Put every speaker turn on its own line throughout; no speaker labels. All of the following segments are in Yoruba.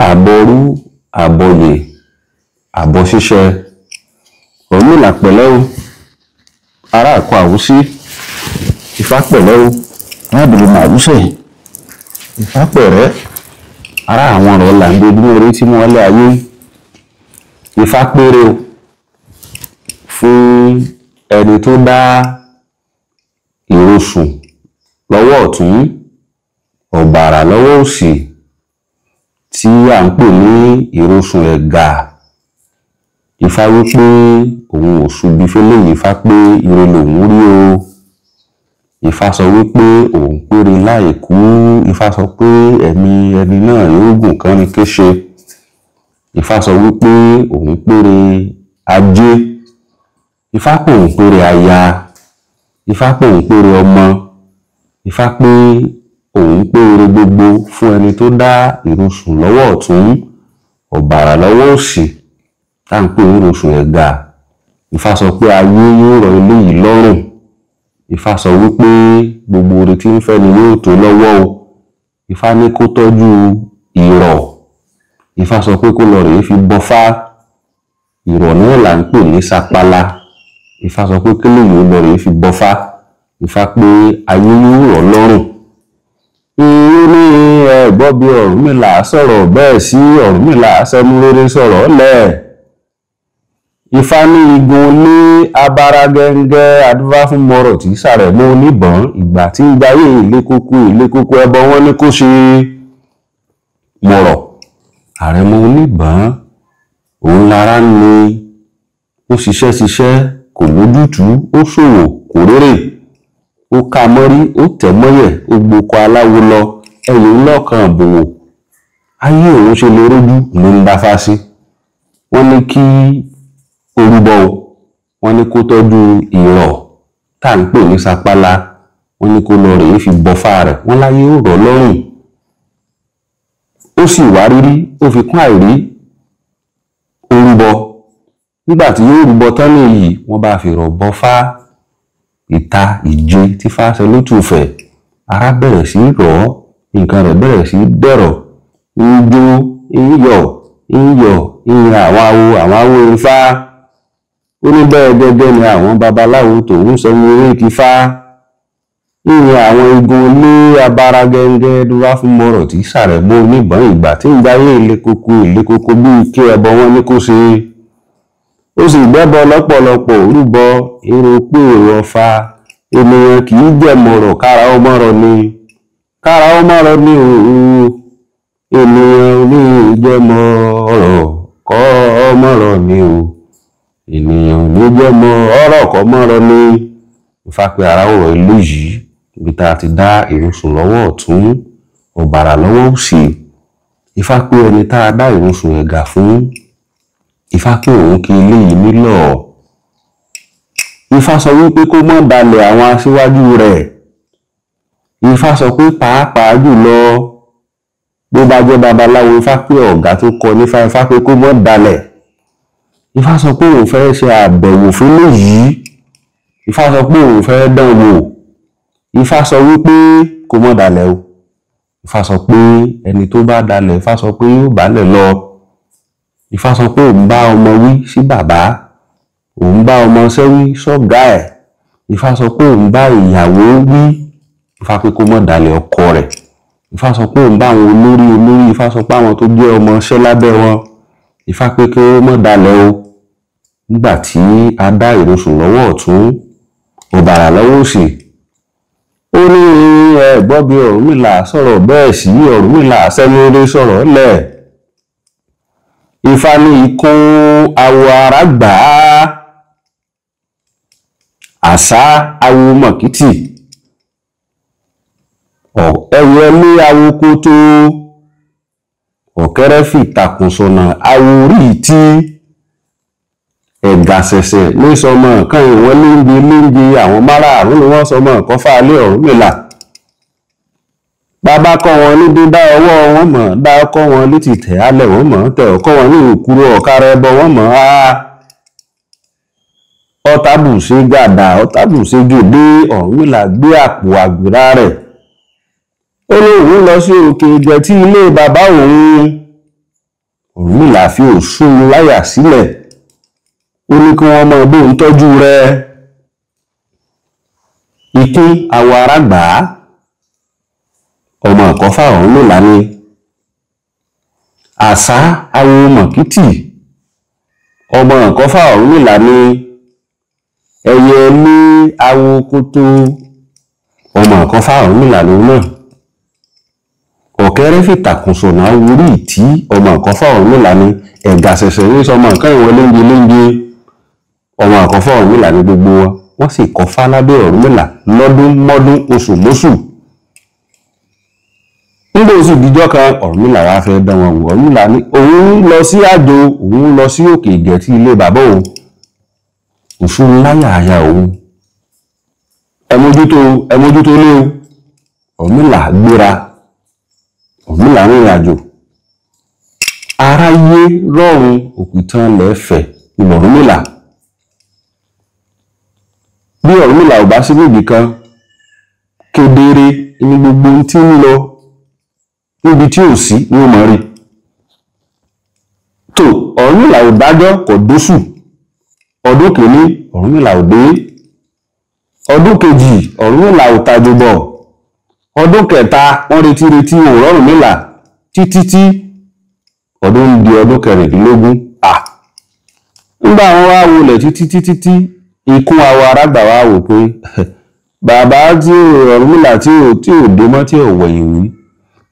Àbọrú àbọyè àbọṣíṣẹ. Ọ̀rúnmìlà pẹ̀lẹ́ o, ará àkọ àwúsí. Ifá pẹ̀lẹ́ o, arábìnrin màrúsẹ̀. Ifá pẹ̀rẹ́, ará àwọn ọ̀rọ̀ là ń dojúmọ́ eré tí wọ́n lé ayé. Ifá péré o fún ẹni tó dá ìrosùn lọ́wọ́ ọ̀tún, ọ̀bàrà lọ́wọ́ òsì, tí à ń pè ní ìrosùn ẹ̀gà. Ifá wí pé òun ò ṣubi fẹ́lẹ́yìí. Ifá pé ire lòun rí o. Ifá sọ wípé òun péré láìkú. Ifá sọ pé ẹ̀mí ẹni náà yóò gùn kánrin kéṣe. Ifá sọ wípé òun péré ajé. Ifá pé òun péré aya. Ifá pé òun péré ọmọ. Ifá pé òun péré gbogbo fún ẹni tó dá ìrosùn lọ́wọ́ ọ̀tún, ọ̀bàrà lọ́wọ́ òsì, tá à ń pè ní ìrosùn ẹ̀gà. Ifá sọ pé ayé yóò rọ eléyìí lọ́rùn. Ifá sọ wípé gbogbo oore tí ń fẹ́ ni yóò tó lọ́wọ́ o. Ifá ní kó tọ́jú ìrọ̀. Ifá sọ pé kó lọ rèé fi bọfá. Ìrọ̀ náà là ń pè ní sapala. Ifá sọ pé kéléyìí ó lọ rèé fi bọfá. Ifá pé ayé yóò rọ̀ lọ́rùn. Ó ní ẹ gbọ́ bí Ọ̀rúnmìlà sọ̀rọ̀ bẹ́ẹ̀ sí Ọ̀rúnmìlà sẹ́nu rere sọ̀rọ̀ lẹ̀. Ifá ní igun ní abara gẹ́ngẹ́ adúfá fún mọ́rọ̀ tí sàrẹ̀ mọ́ oníbọn ìgbà tí ń jayé ilé kókó ilé kókó ẹbọ wọn ní kó ṣe mọ̀rọ̀. Àrẹ̀mọ oníbọn òun lára ń ni ó ṣiṣẹ́ ṣiṣẹ́ kò lójútùú, ó ṣòwò kò rérè, ó ká mọ́rí, ó tẹ̀ mọ́yẹ̀, ó gboko aláwo lọ, ẹ̀yìn lọ́kàn bòwò. Ayé òun ṣe lè rójú ló ń dáfá sí. Wọ́n ní kí orúbọ o, wọ́n ní kó tọ́jú ìrọ̀ tá à ń pè ní sapala, wọ́n ní kó lọ rèé fi bọfá rẹ̀, wọ́n láyé ó rọ̀ lọ́rùn. Ó sì wá rírí, ó fi kún àìrí, orúbọ. Nígbà tí yóò rúbọ tán nìyí, wọ́n bá fi rọ̀ bọfá. Ìta ìje tí fáṣẹ lótùfẹ̀, ara bẹ̀rẹ̀ sí rọ̀ ọ́, nǹkan rẹ̀ bẹ̀rẹ̀ sí dẹ̀rọ̀, ń jó, ń yọ̀, ń yọ̀, ń yan àwọn awo, àwọn awo Ifá. Ó ní bẹ́ẹ̀ gẹ́gẹ́ ni àwọn babaláwo tòun sọmọ eré kífá. Ń yan àwọn igun lé abara gẹ́gẹ́ dúró fún mọ́rọ̀ tí sàrẹ̀mọ́ oníbọn ìgbà tí ń jayé ilé koko ilé koko bíi kí ẹbọ wọn ní kó ṣe. Ó sì gbẹ́bọ lọ́pọ̀lọpọ̀ orúbọ, èrò pé èrò ọ̀fà, ènìyàn kì í jẹ̀mọ̀rọ̀ kára ó mọ̀rọ̀ ni. Kára ó mọ̀rọ̀ ni òun, ènìyàn ò ní jẹ̀mọ̀rọ̀ kọ́ mọ̀rọ̀ ni o. Ènìyàn ò ní jẹ̀mọ̀rọ̀ kọ́ mọ̀rọ̀ ni. Ifá pé ara ó rọ̀ ilé yìí, ibi tá a ti dá ìrosùn lọ́wọ́ ọ̀tún, ọ̀bàrà lọ́wọ́ òsì. Ifá pé ẹni tá a dá ìrosùn ẹ̀gà fún, Ifá pé òun kí ilé yìí nílọ̀. Ifá sọ wípé kó mọ́ dalẹ̀ àwọn aṣíwájú rẹ̀. Ifá sọ pé pàápàá jùlọ bó bá jẹ́ babaláwo, Ifá pé ọ̀gá tó kọ nífá, Ifá pé kó mọ́ dalẹ̀. Ifá sọ pé òun fẹ́ ṣe àbẹ̀wò fún léyìí. Ifá sọ pé òun fẹ́ dán wò. Ifá sọ wípé kó mọ́ dalẹ̀ o. Ifá sọ pé ẹni tó bá dalẹ̀, Ifá sọ pé yóò bálẹ̀ lọ. Ifá sọ pé òun bá ọmọ wí sí bàbá, òun bá ọmọ ṣẹ́ wí sọ́gá ẹ̀. Ifá sọ pé òun bá ìyàwó wí, Ifá pé kó mọ́ dalẹ̀ ọkọ rẹ̀. Ifá sọ pé òun bá àwọn olórí olórí, Ifá sọ pé àwọn tó jẹ́ ọmọ ṣẹ́ lábẹ́ wọn, Ifá pé kí ó mọ́ dalẹ̀ o. Nígbà tí a dá ìrosùn lọ́wọ́ ọ̀tún, ọ̀bàrà lọ́wọ́ òsì. Ó ní ẹ gbọ́ bí Ọ̀rúnmìlà sọ̀rọ̀ bẹ́ẹ̀ sí Ọ̀rúnmìlà sẹ́nu eré sọ̀rọ̀ lẹ̀. Ifá ní ikún awo ara gbà á, àṣà awo mọ̀kìtì, ẹyẹ lé awo kótó, ọ̀kẹ́rẹ́ fìtàkùn sọ̀nà awo orí ìtí, ẹ̀gà ṣẹ̀ṣẹ̀ ní sọmọ nǹkan ìwọ̀n léńje léńje àwọn márààrún ni wọ́n sọmọ nǹkan fáalé Ọ̀rúnmìlà. Bàbá kọ́ wọn ní dídá ọwọ́ wọn mọ̀, dá ọkọ́ wọn létí tẹ̀ alẹ̀ wọ́n mọ̀, tẹ̀ ọkọ́ wọn ní òkúrò ọ̀kárẹ́ ẹbọ wọ́n mọ̀ á. Ọ̀tàbùṣe gàdà, ọ̀tàbùṣe gèdè, Ọ̀rúnmìlà gbé àpò àgbèrà rẹ̀. Ó ní òun lọ sí òkè ìgẹ̀ tí ilé bàbá òun. Ọ̀rúnmìlà fi Ọ̀ṣun láyà sílẹ̀, ó ní kí wọ́n máa bóun tọ́jú rẹ̀. Ikún awọ ara gbà á, ọmọ Ìkọ́fà Ọ̀rúnmìlà ni. Àṣá awo Mọ̀kítì, ọmọ Ìkọ́fà Ọ̀rúnmìlà ni. Ẹyẹ ní awo Kótó, ọmọ Ìkọ́fà Ọ̀rúnmìlà lòun náà. Ọ̀kẹ́rẹ́ fìtàkùn sọ̀nà awórí ìtí, ọmọ Ìkọ́fà Ọ̀rúnmìlà ni. Ẹ̀gà ṣẹ̀ṣẹ̀ ní sọmọ nǹkan ìwọ̀n léńjẹ léńjẹ, ọmọ Ìkọ́fà Ọ̀rúnmìlà ni gbogbo wọn. Wọ́n sì kọ́fá lábẹ́ Ọ̀rúnmìlà lọ́dún mọ́dún oṣù mọ́ṣù. Nígbà oṣù díjọ́ kan Ọ̀rúnmìlà wá fẹ́ dán wọn wò. Ọ̀rúnmìlà ní òun lọ sí àjò, òun lọ sí òkè Ìgẹ̀tì ilé bàbá òun. Ọ̀ṣun láyà aya òun, ẹ mójútó, ẹ mójútó lé o. Ọ̀rúnmìlà gbéra, Ọ̀rúnmìlà rìnrìn àjò. Aráyé rọ̀run òpìtàn lẹ́fẹ̀ ìwọ̀ Ọ̀rúnmìlà. Bí Ọ̀rúnmìlà ò bá sí níbì kan, kedere ní gbogbo ohun tí ń lọ níbi tí ò sí ní ó mọ̀ rí. Tó Ọ̀rúnmìlà ò dájọ́ kò dóṣù. Ọdún kìíní Ọ̀rúnmìlà ò dé, ọdún kejì Ọ̀rúnmìlà ò tajò bọ̀, ọdún kẹta wọ́n retí retí òun Ọ̀rúnmìlà títí tí ọdún di ọdún kẹrìndínlógún. Nígbà wọn wá wọlé títí títí tí ikún awọ arágbà wá wò pé bàbá tí Ọ̀rúnmìlà tí ò dé mọ́ tí ò wẹ̀yìn wí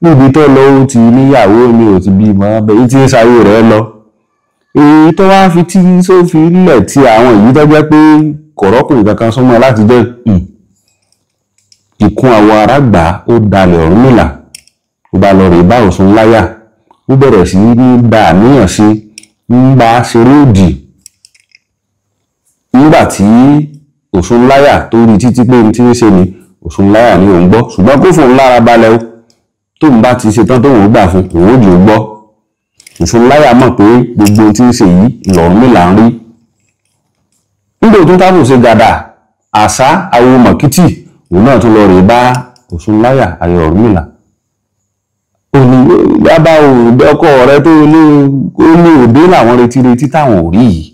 níbi tó lọ ó ti níyàwó mi ò ti bímọ bẹ́ẹ̀ tí ń sáyé rẹ̀ lọ. Èyí tó wá fi tí tó fi lẹ̀ tí àwọn èyí tó jẹ́ pé kọ̀rọ́kùnrin kankan súnmọ́ láti jẹ́ ikún awọ arágbà ó dalẹ̀ Ọ̀rúnmìlà. Ó bá lọ rèé bá Ọ̀ṣun láyà, ó bẹ̀rẹ̀ sí ní da àníyàn sí, ń bá ṣeré òdì. Nígbà tí Ọ̀ṣun láyà tó rí títí pé ní tí ń ṣe ni, Ọ̀ṣun láyà ní òun gbọ́, ṣùgbọ́n kó fòun lára balẹ̀ o, tóun bá ti ṣe tán tóun ó gbà fún òun ó jù ú gbọ́. Ọ̀ṣun láyà mọ̀ pé gbogbo ohun tí ń ṣe yìí l'Ọ̀rúnmìlà ń rí. Nígbà tó tábù ṣe gàdà, Àṣá awo Mọ̀kítì òun náà tún lọ rèé bá Ọ̀ṣun láyà ayọ̀ Ọ̀rúnmìlà. Ó ní yábà ọkọ rẹ tó ní òde làwọn retí retí táwọn ò rí yìí.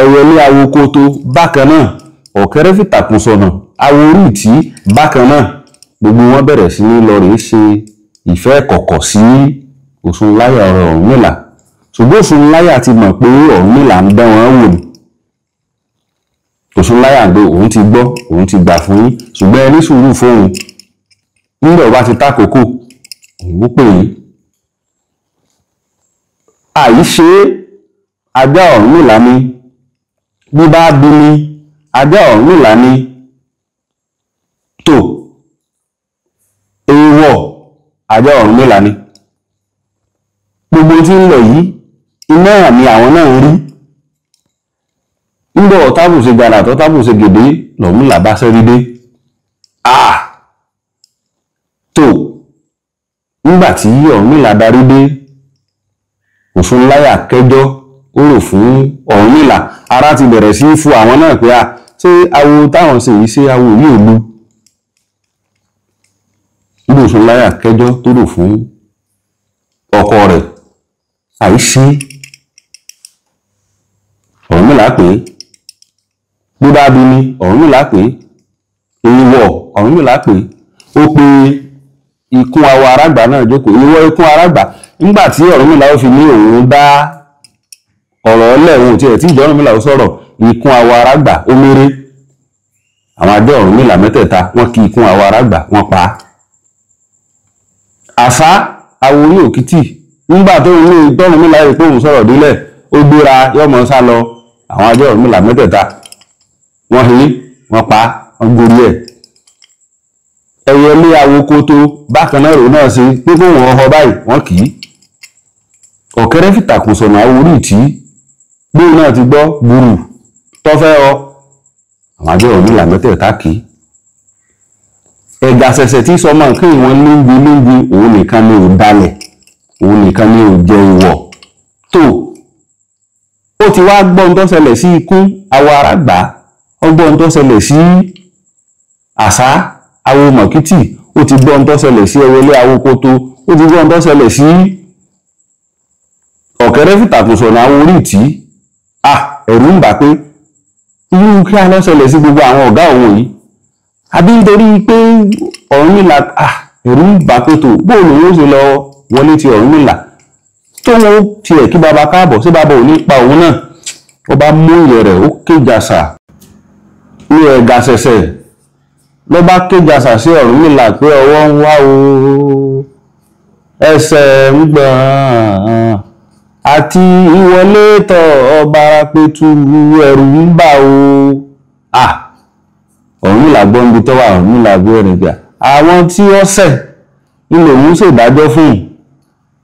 Ẹyẹlé awo Kótó bákan náà, Ọ̀kẹ́rẹ́ fìtàkùn sọ̀nà awo orí ìtí bákan náà, gbogbo wọn bẹ̀rẹ̀ sí ní lọ rèé ṣe ìfẹ́ kọ̀kọ̀ sí Ọ̀ṣun láyà ọ̀rọ̀ Ọ̀rúnmìlà. Ṣùgbọ́n Ọ̀ṣun láyà ti mọ̀ pé Ọ̀rúnmìlà ń dán wọn wò ni. Ọ̀ṣun láyà ń gbé òun ti gbọ́, òun ti gbà fún yín, ṣùgbọ́n ẹ ní sùúrù fóun. Nígbà ó bá ti tákòókò, òun ó pè yín. Àìṣe ajá Ọ̀rúnmìlà ni, bí bá bí ni ajá Ọ̀rúnmìlà ni. Tó èèwọ̀ ajá Ọ̀rúnmìlà ni. Gbogbo tí ń lọ yìí iná ni àwọn náà ń rí. Nígbà tábù ṣe gbàrà tó tábù ṣe gèdè l'Ọ̀rúnmìlà bá ṣẹ́rí dé. Tó nígbà tí Ọ̀rúnmìlà darí dé, Ọ̀ṣun láyà kẹjọ́ ó rò fún Ọ̀rúnmìlà. Ara ti bẹ̀rẹ̀ sí í fu àwọn náà pé a ṣé awo táwọn ṣe yìí, ṣé awo yìí ò lu. Nígbà Ọ̀ṣun láyà kẹjọ́ tó rò fún ọkọ rẹ̀, àìṣe Ọ̀rúnmìlà pé bó bá bí ni Ọ̀rúnmìlà pé èèwọ̀ Ọ̀rúnmìlà pé ó pe ikún awọ arágbà náà jókòó. Ìwọ ikún arágbà, nígbà tí Ọ̀rúnmìlà ó fi ní òun bá ọ̀rọ̀ ọlẹ́wọ̀n tí ẹ̀ tí ìjọ Ọ̀rúnmìlà ó sọ̀rọ̀, ikún awọ arágbà ó méré. Àwọn adé Ọ̀rúnmìlà mẹ́tẹ̀ẹ̀ta wọ́n kí ikún awọ arágbà wọ́n pa á. Àṣá awo orí òkìtì nígbà tó ń ní Ọ̀rúnmìlà rí pé òun sọ̀rọ̀ délẹ̀, ó gbéra yọmọ sá lọ. Àwọn adé Ọ̀rúnmìlà mẹ́tẹ̀ẹ̀ta wọ́n he, wọ́n pa, wọ́n gorí ẹ̀. Ẹyẹlé awo Kótó bákan náà rò náà ṣe pé kó wọn họ báyìí wọ́n kì í. Ọ̀kẹ́rẹ́ fìtàkùn sọ̀nà awo orí ìtí gbóhùn náà ti gbọ́ gbùrù tọ́fẹ́ ọ. Àwọn àjọ Ọ̀rúnmìlà mẹ́tẹ̀ẹ̀ta kì í. Ẹ̀gà ṣẹ̀ṣẹ̀ tí sọmọ nǹkan ìwọ̀n léńgbé léńgbé, òun nìkan ni ò dalẹ̀, òun nìkan ni ò jẹ ìwọ̀. Tó ó ti wá gbọ́ ohun tó ṣẹlẹ̀ sí ikún awọ arágbà, ó gbọ́ ohun tó ṣẹlẹ̀ sí Àṣá awo Mọ̀kítì, ó ti gbọ́ ohun tó ṣẹlẹ̀ sí ẹwẹlé awo Kótó, ó ti gbọ́ ohun tó ṣẹlẹ̀ sí Ọ̀kẹ́rẹ́ fìtàkùn sọ̀nà àwọn orí ìtì. Ẹ̀rù ń bà pé irú kí á lọ ṣẹlẹ̀ sí gbogbo àwọn ọ̀gá òun yìí, àbí nítorí pé Ọ̀rúnmìlà. Ẹ̀rù ń bà pé tó bóòlù òun ó ṣe lọ wọlé ti Ọ̀rúnmìlà tó wọn tiẹ̀ kí baba káàbọ̀, sí baba ò ní pa òun náà. Ó bá mú ìyẹ̀ rẹ̀, ó kéjàsà ní ẹ̀gà ṣẹ̀ṣẹ̀ ló bá kéjàsà sí Ọ̀rúnmìlà pé ọwọ́ ń wá o, ẹsẹ̀ ń gbọ̀n, àti ìwọlé tọ̀ ọba Apẹ̀tù, ẹ̀rù ń bà o. Ọ̀rúnmìlà gbọ́ níbi tó wà. Ọ̀rúnmìlà gbọ́ ẹ̀rìn gbà àwọn tí ó ṣẹ̀ ń lòun ṣèdájọ́ fún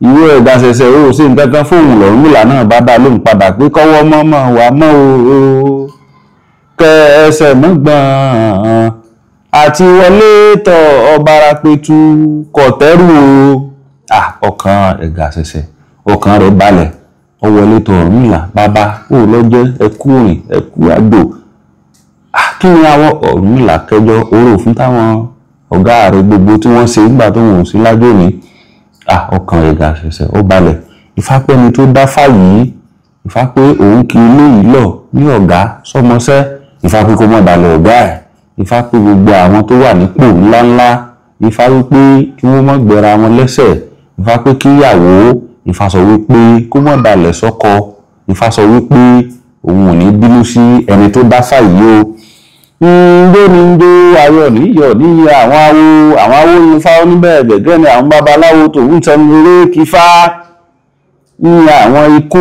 ìwé ẹ̀gà ṣẹ̀ṣẹ̀ ó ṣe nǹkan kan fóun. Lọ̀rúnmìlà náà bá dá lóhùn padà pé kọ́wọ́ mọ́mọ́ wà mọ́ o, kẹ ẹsẹ̀ mọ́ gbọ̀n, àti wọlé tọ̀ ọba Apẹ̀tù kọ̀tẹ́rù o. Ọkàn ẹ̀gà ṣẹ̀ṣẹ̀, ọkàn rẹ̀ balẹ̀, ó wọlé tọ̀ Ọ̀rúnmìlà. Bàbá ó lọ́jọ́, ẹkú rìn, ẹkú àgbò. Kí ni àwọn Ọ̀rúnmìlà kẹjọ oró fún táwọn ọ̀gá rẹ̀ gbogbo tí wọ́n ṣe nígbà tó wọn ò sí lájò ní. Ọkàn ẹ̀gà ṣẹ̀ṣẹ̀ ó balẹ̀. Ifá pé ẹni tó dáfá yìí, Ifá pé òun kì í lé yìí lọ ní ọ̀gá sọmọṣẹ́. Ifá pé kó mọ̀ balẹ̀ ọ̀gá ẹ̀. Ifá pé gbogbo àwọn tó wà nípò ńláńlá, Ifá wípé kí wọ́n má gbéra wọn lẹ́sẹ̀. Ifá pé kíyàwó, Ifá sọ wípé kó má balẹ̀ sọ́kọ. Ifá sọ wípé òun ò ní bínú sí ẹni tó dáfá yìí o. Njó ni njó, ayọ̀ níyọ̀ níyẹ àwọn awo, àwọn awo Ifá oníbẹ̀ gẹ́gẹ́ ni àwọn babaláwo tòun tẹnu eré kífá ní àwọn ikú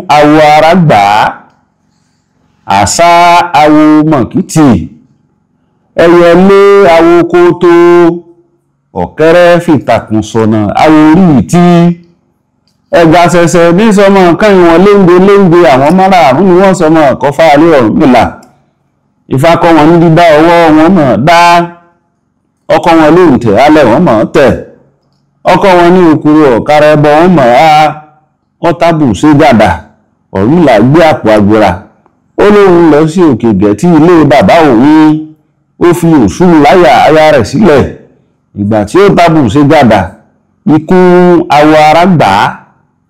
awo ara gbà á, àṣà awo mọ̀kìtì, ẹyẹlé awo kótó, ọ̀kẹ́rẹ́ fìtàkùn sọ̀nà awo orí ìtì, ẹ̀gà ṣẹ̀ṣẹ̀ ní sọmọ kẹ́yìn wọn léńgbé léńgbé, àwọn márààrún ni wọ́n sọmọ kọfá alẹ́ Ọ̀rúnmìlà. Ifá kọ́ wọn ní dídá ọwọ́ wọn mọ̀ dá, ọkọ wọn lóhùn tẹ̀ alẹ́ wọn mọ̀ tẹ̀, ọkọ wọn ní òkúrò ọ̀kára ẹbọ wọn mọ̀ á, ọ̀tàbù ṣe gàdà. Ọ̀rúnmìlà gbé àpò àgbèrà, ó lóun lọ sí òkè gẹ̀tì ilé bàbá òun, ó fi òṣùlù láyà aya rẹ̀ sílẹ̀. Ìgbà tí ó tàbù ṣe gàdà, ikú awọ ara gbà á,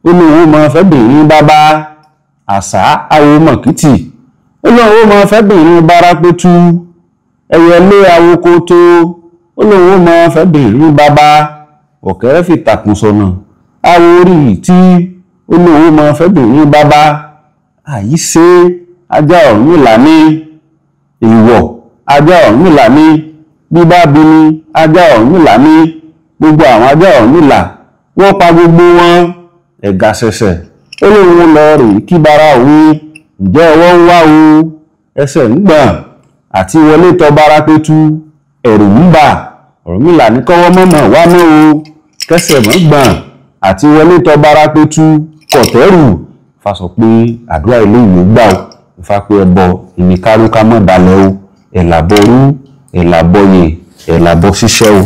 ó lóun mọ fẹ́ bìnrin bàbá, àṣà awo mọ̀kìtì, ó lóun ó mọ fẹ́ bìnrin Bárápẹ́tù, ẹyẹlé awo kótó, ó lóun ó mọ fẹ́ bìnrin bàbá, ọ̀kẹ́rẹ́ fìtàkùn sọ̀nà awo orí ìtì, ó lóun ó mọ fẹ́ bìnrin bàbá. Àyíṣe ajá Ọ̀rúnmìlà ní ìwọ̀, ajá Ọ̀rúnmìlà ní bíbá bini, ajá Ọ̀rúnmìlà ní gbogbo àwọn ajá Ọ̀rúnmìlà wọ́n pa gbogbo wọn. Ẹ̀gà ṣẹ̀ṣẹ̀ ó lóun lọ rè kí bara òun, ǹjẹ́ ọwọ́ ń wá o, ẹsẹ̀ ń gbọ̀n, àti wọlé tọ̀ Bárápẹ́tù, ẹ̀rù ń bà. Ọ̀rúnmìlà ní kọ́wọ́ mọ̀mọ́ wá mọ́ o, kẹsẹ̀ mọ́ gbọ̀n, àti wọlé tọ̀ Bárápẹ́tù kọ̀tẹ́rù. Ifá sọ pé àdúrà ilé ìwé gbà o. Ifá pé ẹbọ ìníkárúká mọ́ balẹ̀ o, ẹ̀làbọ̀rú, ẹ̀làbọ̀yè, ẹ̀làbọ̀ ṣíṣẹ́ o.